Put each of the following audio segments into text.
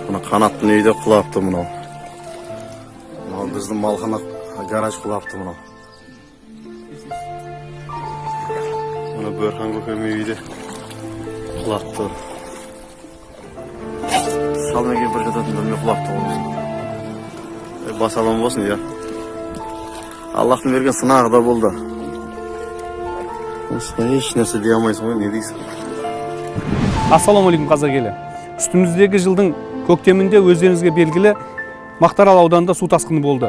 Мына Қанаттың үйі де құлапты мынау. Мынау біздің малхана, гараж құлапты мынау. Мына Бөрхан көкемнің үйі де құлапты. Салмеген бір жататын бөлме құлапты ғой біздің. Бас аман болсын, иә. Аллахтың берген сынағы да болды. Осыдан еш нәрсе дей алмайсың ғой, не дейсің? Ассалаумағалейкум, қазақ елі! Үстіміздегі жылдың көктемінде, өздеріңізге белгілі, Мақтарал ауданында су тасқыны болды.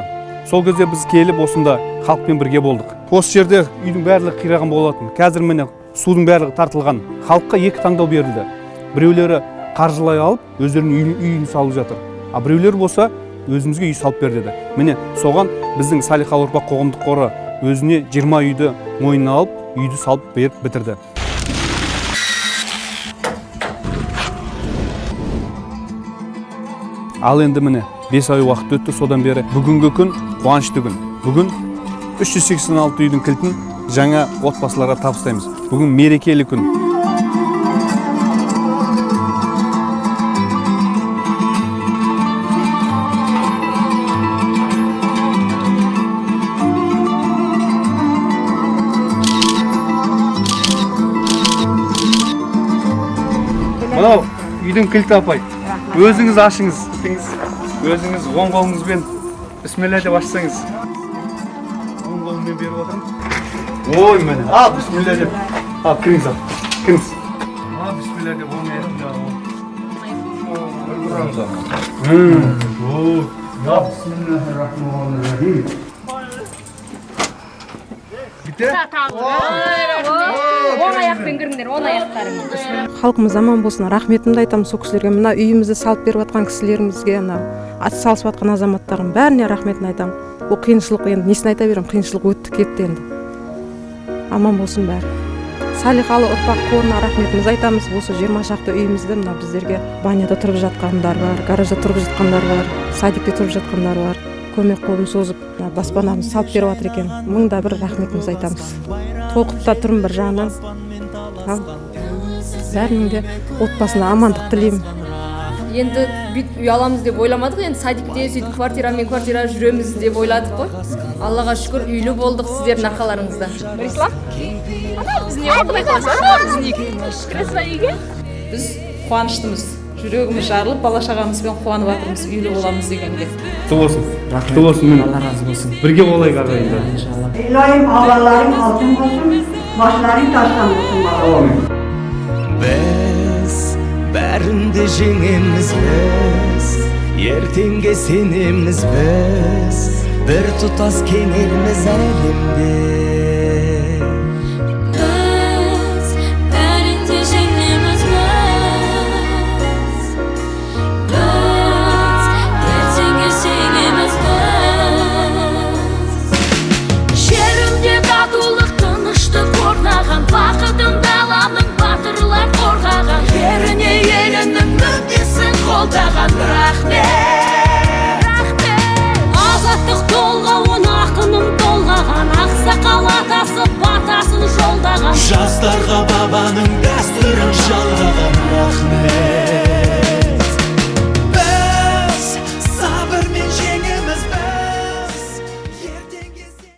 Сол кезде біз келіп, осында халықпен бірге болдық. Осы жерде үйдің барлығы қираған болатын. Қазір, міне, судың барлығы тартылған. Халыққа екі таңдау берілді: біреулері қаржылай алып, өздерінің үйін салып жатыр, а біреулер болса, өзімізге үй салып бер деді. Міне, соған біздің «Салиқалы ұрпақ» қоғамдық қоры өзіне 20 үйді мойнына алып, үйді салып беріп бітірді. Ал енді, міне, 5 ай уақыт өтті содан бері. Бүгінгі күн қуанышты күн. Бүгін 386 үйдің кілтін жаңа отбасыларға табыстаймыз. Бүгін мерекелі күн. Мынау үйдің кілті, апай, өзіңіз ашыңыз. Өзіңіз оң қолыңызбен бісміллә деп ашсаңыз. Оң қолыммен беріп отырмын. Ой, міне, ал, бісміллә деп, ал, кіріңіз, ал, кіріңіз. Ал, бісміллә деп, оң аяқ. Я, бисмиллахир-рахманир-рахим. Оң аяқпен кіріңдер, оң аяқтарыңмен. Халқымыз аман болсын! Рахметімді айтамын сол кісілерге, мына үйімізді салып беріп жатқан кісілерімізге, мына атсалысып жатқан азаматтардың бәріне рахметін айтамын. Ол қиыншылық, енді несін айта беремін, қиыншылық өтті кетті енді, аман болсын бәрі. «Салиқалы ұрпақ» қорына рахметімізді айтамыз. Осы 20 шақты үйімізді мына біздерге, баняда тұрып жатқандар бар, гаражда тұрып жатқандар бар, садикте тұрып жатқандар бар, көмек қолын созып, мына баспанамызды салып беріп жатыр екен. Мың да бір рахметімізді айтамыз. Толқып та тұрмын бір жағынан. Ал бәрінің де отбасына амандық тілеймін. Енді бүйтіп үй аламыз деп ойламадық. Енді садикте сөйтіп квартирамен квартира жүреміз деп ойладық қой. Аллаға шүкір, үйлі болдық сіздердің арқаларыңызда. Нұрислам, ана біз не ғой, құдай қаласа, ана біздің үйге кіресіз ба, үйге? Біз қуаныштымыз, жүрегіміз жарылып, бала шағамызбен қуанып жатырмыз үйлі боламыз дегенге. Құтты болсын, құтты болсын, міне. Алла разы болсын. Бірге болайық, ағайындар. Иншалла. Iloyim avvallaring oltin bo'lsin, boshlaring toshdan bo'lsin, bolam. Біз бәрін де жеңеміз, біз ертеңге сенеміз, біз бір тұтас кенелміз әлемде. Біз бәрін де жеңеміз, біз, біз ертеңге сенеміз біз. Жерімде татулық, тыныштық орнаған, бақытын даламның батырлар қорғаған, еріне, елінің мүддесін қолдаған. Рахмет, рахмет! Азаттық толғауын ақыным толғаған, ақсақал атасы батасын жолдаған. Жастарға